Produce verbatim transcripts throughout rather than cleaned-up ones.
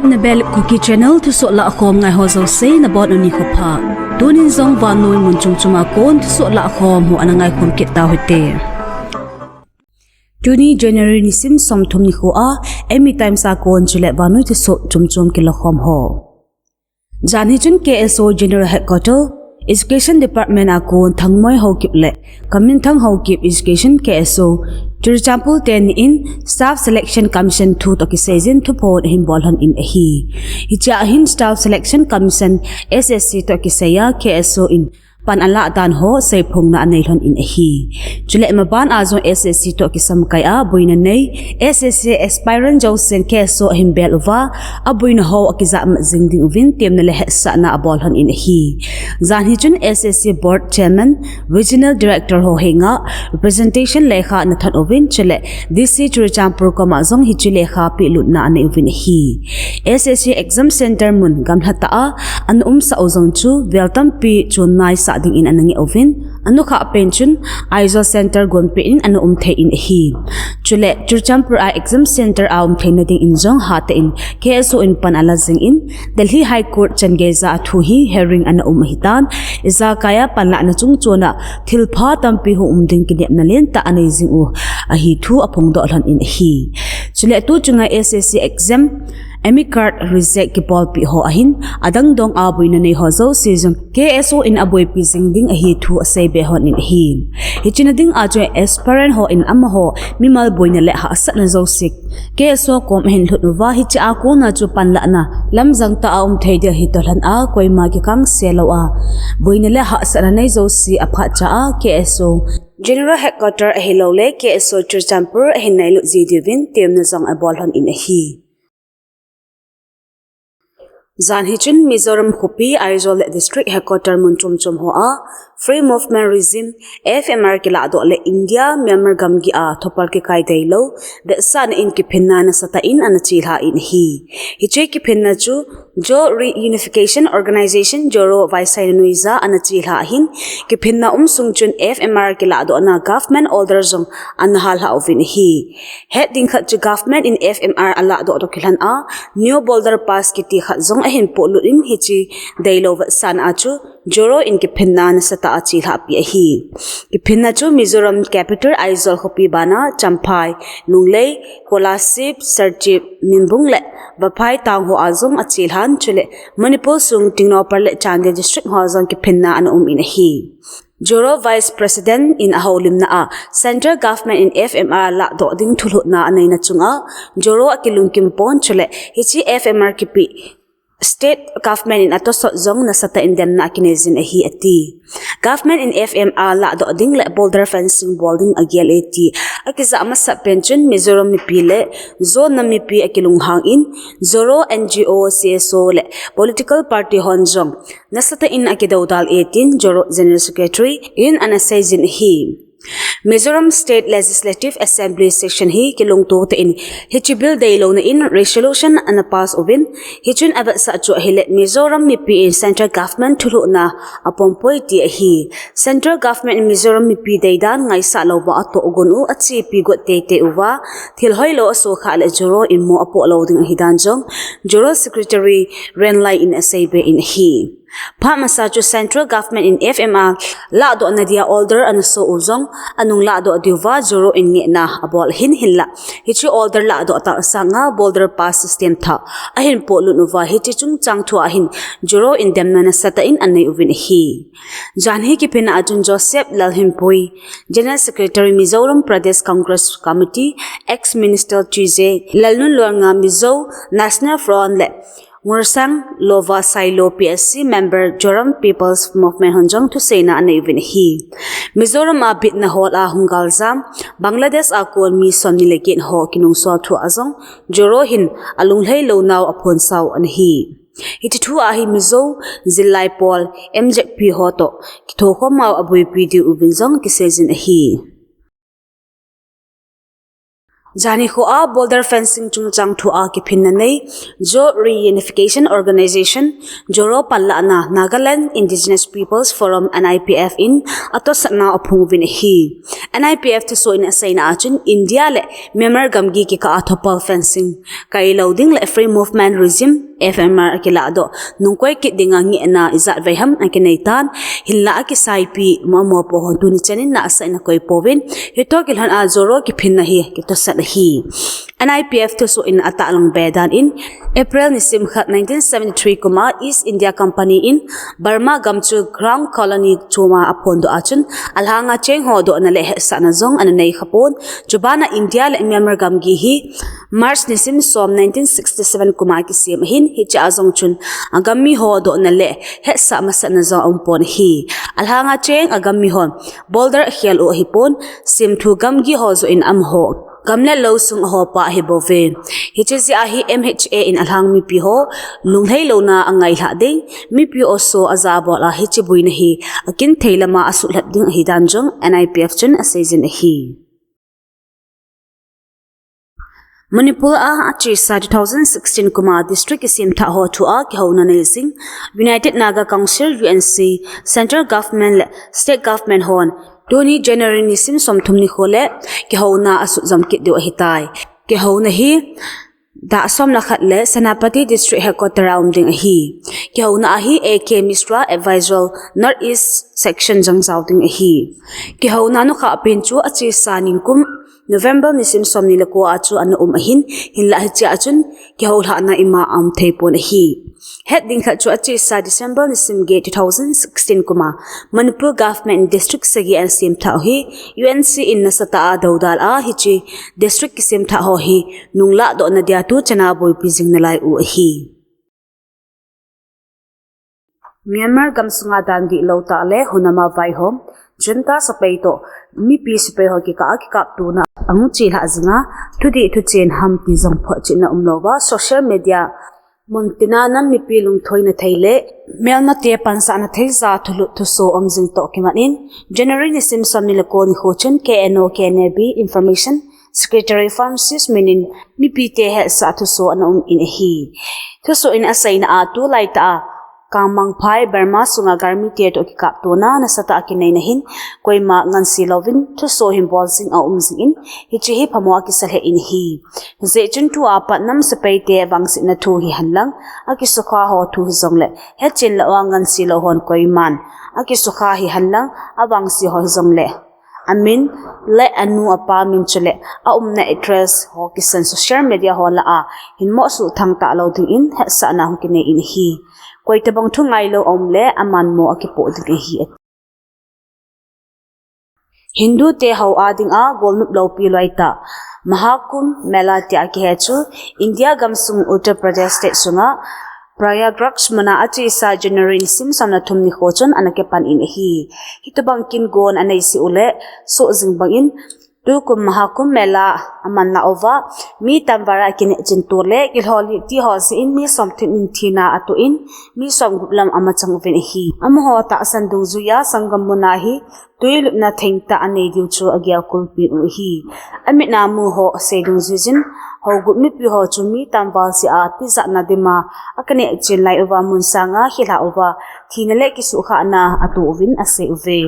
Nabel Kuki Channel thusoh lahkhom ngai ho jouse nabonun nikho pha. Tunin jong vannoi mun chom chom a kon thusoh lahkhom ho ana ngaikhom kit tauhite. Tuni January nisim somthum nikho a, Eimi Times a kon chule vannoi thusoh chom chom kilakhom ho. Janhi chun K S O General Headquarter, Education Department a kon Thangmoi Haokip le Kaminthang Haokip, Education, K S O Churachandpur teni in Staff Selection Commission thu toh kiseijin thuphon ahin bol lhon in ahi. Hichea hin Staff Selection Commission, S S C toh kiseiya K S O in pan alah dan ho seiphongna anei lhon in ahi. Chule maban a jong S S C toh kisamkai a boina nei S S C aspirant jousen K S O ahin bel uva, aboina ho akijahmat jing ding uvin temna le hetsahna abol lhon in ahi. Janhi chun S S C Board Chairman, Regional Director ho henga representation lekha ana thot uvin, chule D C Churachandpur koma jong hiche lekha pelutna anei uvin ahi. S S C Exam Center mun gamlha tah a ana umsah u jong chu vel tampi chonnaisah dingin ana ngeh uvin, anukhah pen chun Aizawl Center gonpeh in ana um thei in ahi. Chule Churachandpur a Exam Center a um theina dingin jong hatah in K S O in pan ala jingin, Delhi High Court changeija a thu hi hearing ana um ahitan, ijakaiya panlahna chungchona thilpha tampi hung um ding kinepna lentah anei jing u ahi thu aphongdoh lhon in ahi. Chule tuchunga S S C Exam Admit Card Reject kibolpeh ho ahin, adang dong a boina nei ho jouse jong K S O in aboipi jing ding ahi thu aseibe lhon in ahi. Hiche na dinga chu aspirant ho in amaho mimal boina le hahsatna jouse K S O kom ahin lhut uva, hichea kona chu panlahna lamjang tah a um thei ding ahi toh lhon a, koima kikangse lou a boina le hahsatna nei jouse aphatcha a K S O General Headquarter ahilouleh K S O Churachandpur ahin nailut ji diuvin temna jong abol lhon in ahi. Janhi chun Mizoram khopi, Aizawl le District Headquarter mun chom chom hoa Free Movement Regime, F M R, kilahdoh le India Myanmar gamgi a thopal kikai deilou vetsahna in kiphinna nasatah in ana chelha in ahi. Hiche kiphinna chu Zo Reunification Organisation, Zoro vaisaina noija ana chelha ahin, kiphinna um sung chun F M R kilahdohna government order jong ana hallha uvin ahi. Het ding khat chu government in F M R alahdoh toh kilhon a, New Border Pass kiti khat jong ahin polut in, hiche deilou vetsahna a chu Zoro in kiphinna nasatah a chelhahpi ahi. Kiphinna chu Mizoram capital Aizawl khopi bana Champhai, Lunglei, Kolasib, Serchhip, Mimbung le Vaiphei town hoa jong achelhan, chule Manipur sung Tengnoupal le Chandel district hoa jong kiphinna ana um in ahi. Zoro Vice President in ahoulimna a Central Government in F M R lahdoh ding thulhuhna aneina chunga Zoro akilungkim pon, chule hiche F M R kipeh State Government in atosot jong nasatah in demna akinei jin ahi ati. Government in F M R lahdoh ding le border fencing bol ding agel e ti akijah masat pen chun Mizoram mipi le Zo nam mipi akilunghang in, Zoro N G O, C S O le political party hon jong nasatah in akidoudal e tin Zoro General Secretary in ana seijin ahi. Mizoram State Legislative Assembly session hi kilungto tah in hiche bill deilouna in resolution ana pass uvin, hichun avetsah chu ahile Mizoram mipi in Central Government thulhuhna apompoi ti ahi. Central Government in Mizoram mipi deidan ngaisah louva atohgon u achepi got teitei uva, thil hoilou asokhah le Zoro in mo apoh lou ding ahidan jong Zoro Secretary Renlai in aseibe in ahi. Phat masa chu Central Government in F M R lahdohna dia order ana so u jong anung lahdoh diuva Zoro in ngehna abol ahin, hinla hiche order lahdoh tah sanga border pass system thah ahin polut uva, hiche chungchang thua hin Zoro in demna nasatah in anei uvin ahi. Janhi kiphinna a chun Joseph Lalhinpui, General Secretary Mizoram Pradesh Congress Committee, ex-minister T J Lalnunluanga, Mizo National Front le Ngursang Lova Sailo, P S C member, Zoram People's Movement hon jong thuseina anei uvin ahi. Mizoram a bitna hol a hung galjam Bangladesh a kon mi somni le get ho kinungsol thua jong Zoro hin alunglhai lounau aphonsau ana hi. Hiche thua hi Mizo jillai pol M Z P ho toh kithokhomnau aboipi diuvin jong kiseijin ahi. Janhi khoa border fencing chungchang thua kiphinna nei Zo Reunification Organisation, Zoro panlahna Nagaland Indigenous Peoples Forum, N I P F in atosatnau aphong uvin ahi. N I P F thusoh in aseina a chun India le Myanmar gamgi kikah a thopal fencing kailou ding le Free Movement Regime, F M R, akiladoh nungkoi kit dinga ngehna ijat vei ham akinei tan, hinlah akisaipi momopo hon tuni chanin nasatah in akoi pouvin, hitoh kilhon a Zorom kiphinna hi kitosat ahi. N I P F thusoh in atahlang be dan in, April nisim khat nineteen seventy-three kum a East India Company in Burma gam chu Crown Colony chunga aphondoh a chun, alhanga cheng ho dohna le hetsahna jong ana nei khapon. Chubana India le Myanmar gamgi hi March nisim som nineteen sixty-seven kum a kisem ahin, hichea jong chun agam mi ho dohna le hetsah masatna jong aumpon ahi. Alhanga cheng agam mi hon border akhel u ahipon, semthu gamgi ho joh in amaho gam le lou sung ahopa ahibouve. Hiche jeh a hi M H A in alhang mipi ho lunglhai louna angailhah ding, mipi oso ajabol a hiche boina hi akinthei lama asuhlhep ding ahidan jong N I P F chun aseijin ahi. Manipur a achesa two thousand sixteen kum a district kisemthah ho thua kihouna neijing United Naga Council, U N C, Central Government le State Government hon tuni January nisim somthum nikho le kihouna asujom kit diu ahitai. Kihouna hi dah som le khat le Senapati District Headquarter a um ding ahi. Kihouna a hi A K Mishra, Advisor, North East Section jong jao ding ahi. Kihouna nukhah pen chu achesa nikum November nisim somni le ko a chu ana um ahin, hinlah hichea chun kihoulhahna ima aum theipon ahi. Het ding khat chu achesa December nisim get two thousand sixteen kum a Manipur Government in district sagi ana semthah u hi U N C in nasatah a doudal a, hiche district kisemthah ho hi nungladohna dia tuchana boipi jing nalai u ahi. Myanmar gamsunga dan dihlou tah le hunama vaihom junta sepai toh mipi sepai ho kikah a kikaptona ahung chelhah jinga, thudih thuchen ham ti jong photchetna umlouva social media muntina nam mipi lungthoina thei le melmate pansahna thei ja thulut thuso um jing toh kimat in, January nisim somni le ko nikho chun K N O K N A B Information Secretary Francis Min in mipite hetsah thuso ana um in ahi. Thusoh in aseina a tulaitah a Kangmangphai Burma sunga Garmite toh kikaptona nasatah a kineina hin koima ngansi louvin thuso hin bol jing aum jing in, hiche hi phamo akisa lheh in ahi. Hijeh chun tua pat nam sepaite vangsetna thu hihen lang, akisukha ho thu hijongle, hetchen lou a ngansi lou hon koiman akisukha hihen lang, avangse ho hijongle amin le anu apa min chule aumna address ho kisan social media ho lah a hin mosuh thangtah lou dingin hetsahna hung kinei in ahi. Koitobang thu ngailou aumle aman mo akipoh ding ahi. Hindu te ho a dinga golnop loupi loitah Mahakumbh Mela tia kihe chu India gamsung Uttar Pradesh state sunga Prayagraj muna achesa January nisim somle thum nikho chun ana kipan in ahi. Hitobang kin gon aneisih ule soh jing bangin tukum Mahakumbh Mela amanlah uva mi tamval a kinehchin to le kilhollih ti ho jeh in mi somthum in thina atoh in mi somgup lam amachang uvin ahi. Amaho tahsan dungjuiya Sangam muna hi twi lupna thengtah anei diu chu agel kulpin u ahi. Amitna mu ho asei dungjuijin hougup mipi ho chu mi tamval jeh a tijatna dima akinehchin lai uva mun sanga khilhah uva thina le kisuhkhahna atoh uvin asei uve.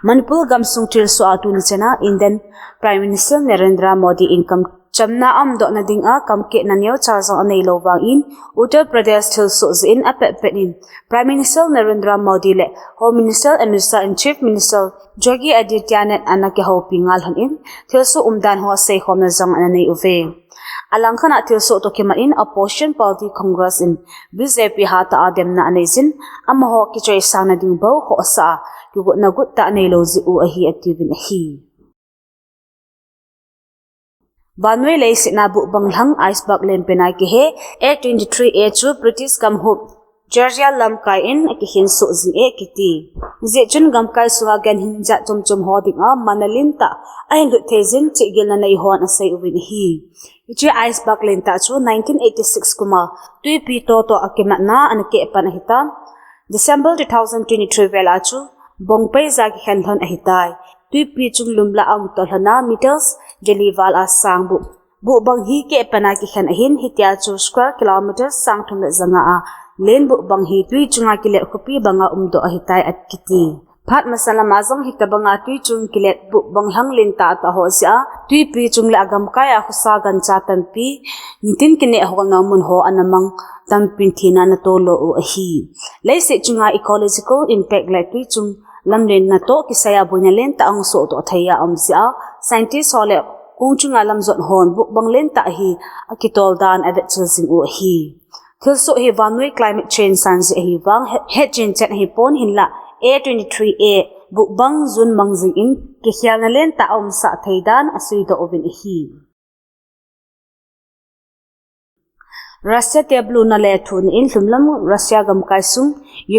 Manipur gamsung thilsoh a tuni chana Indian Prime Minister Narendra Modi in kamchamna aumdohna dinga kamketna neocha jong aneilou vangin Uttar Pradesh thilsoh jeh in apetpet in Prime Minister Narendra Modi le Home Minister Amit Shah in Chief Minister Yogi Adityanath ana kihoupi ngal lhon in thilsoh umdan ho seikhomna jong ana nei uve. Alangkhat a thilsoh toh kimat in opposition party Congress in B J P hatah a demna aneijin amaho kichoisangna ding bou khohsah a kigotna guttah aneilou jeh u ahi atiuvin ahi. Vannoi leiset a buhbang lhang iceberg lenpen a kihe A twenty-three A chu British gamhup Georgia lamkai in akikhensoh jing e kiti. Hijeh chun gamkai sunga ganhing jat chomchom ho dinga man alentah ahinlhut theijin chihgilna neihon asei uvin ahi. Hiche iceberg lentah chu nineteen eighty-six kum a twipi totoh akimatna ana kehpan ahitan, December two thousand twenty-three vel a chu bongpeija kikhen lhon ahitai. Twipi chunglum lah a ahung toh lhon a meters jali val a sang buh buhbang hi kehpan a kikhen ahin, hitia chu square kilometer sangthum le jangaa len buhbang hi twi chunga kilet khopi banga umdoh ahitai akiti. Phat masa lama jong hitabanga twi chung kilet buh bang lhang lentah atah ho jeh a, twipi chung le agamkai a khosa gancha tampi, nitin kineh holna mun ho ana mang tampin thina ana tolo u ahi. Leiset chunga ecological impact le twi chung lamlenna toh kisai a boina lentah ahung sohdoh thei a um jeh a, scientist ho le kong chunga lamjot hon buh bang lentah hi akitol dan avetchil jing u ahi. Thilsoh hi vannoi climate change san jeh ahi vang, het, hetchen chet ahipon hinlah A twenty-three A buh bang jun mang jingin kikhelna lentah aumsah thei dan aseidoh uvin ahi. Russia te buluna le thuhna in lhumlam Russia gamkai sung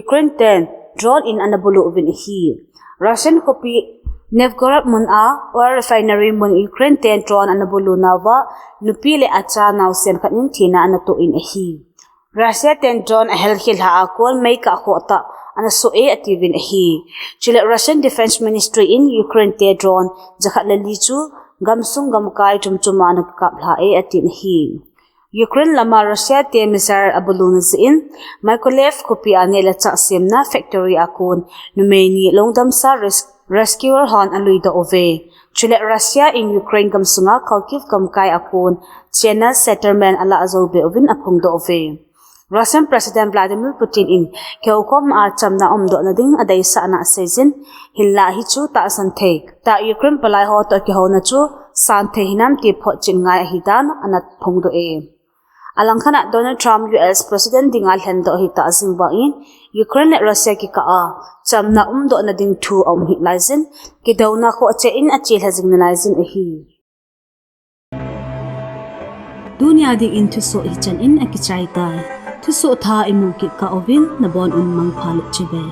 Ukraine ten drone in ana bulu uvin ahi. Russian khopi Novgorod mun a oil refinery mun Ukraine ten drone ana buluna uva nupi le acha naosen khat in thina ana toh in ahi. Russia ten drone ahelkhel ha a kon meikah khoh tah ana soh e atiuvin ahi. Chule Russian Defense Ministry in Ukraine te drone jakhat le li chu gamsung gamkai chomchom a ana kaplha e atin ahi. Ukraine lama Russia te missile abuluna jeh in Mykolaiv khopi a neh le chah semna factory a kon numei ni lungdamsa res-, rescuer hon aluidoh uve. Chule Russia in Ukraine gamsunga Kharkiv gamkai a kon chenna settlement alah jou be uvin aphongdoh uve. Russian President Vladimir Putin in kihoukhom a chamna umdohna ding adeisahna aseijin, hinlah hichu tahsan thei tah Ukraine palai ho toh kihouna chu santhei hinam ti photchen ngai ahidan ana phongdoh e. Alangkhat a Donald Trump U S President dinga lhendoh ahitah jing vangin Ukraine le Russia kikah a chamna umdohna ding thu aum hih laijin, kidouna khoh cheh in achelha jing nalaijin ahi. Tunia dingin thusoh hichan in akichai tai. Thusoh thah imu kit kah uvin nabon un mangpha le chibai.